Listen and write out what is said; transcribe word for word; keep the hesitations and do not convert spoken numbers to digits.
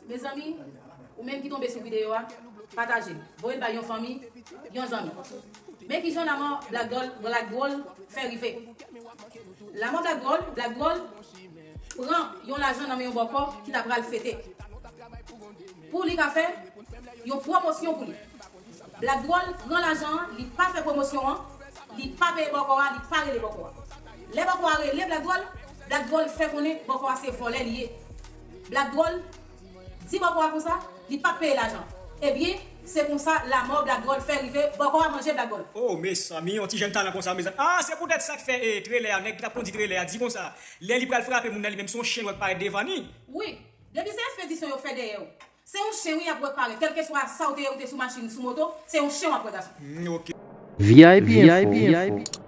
Mezanmi, ou menm ki tonbe sou videyo a, pataje l. Voye l bay yon fanmi, yon zanmi. Men kijan lanmò Black Doll, Black Doll fè rive. Lanmò Black Doll, Black Doll pran yon lajan nan men yon bòkò ki ta pral fete. Pou li ka fè yon pwomosyon pou li. Black Doll pran lajan an, li pa fè pwomosyon an, li pa peye bòkò a, li pa rele bòkò a. Lè bòkò a rele Black Doll, Black Doll fè konnen bòkò a se vòlè li ye. Black Doll di bòkò a konsa, li pa peye lajan. Ebyen, se konsa lanmò Black Doll fè rive, bòkò a manje Black Doll. Oh, mezanmi, yon ti jèn talan konsa, mezanmi. Ah, se poutèt sa k fè eh, trelè a, nèg ki t ap kondi trelè a, di konsa, lè li pral frape moun nan, li menm se yon chen wè k parèt devan li. Wi, depi se espedisyon yo fè dèyè w, se yon chen wi y ap wè k parèt. Kèlkeswa sa w te ye, ou te sou machin, sou moto, se yon chen w ap wè, gason. Mm, ok. V I P Info.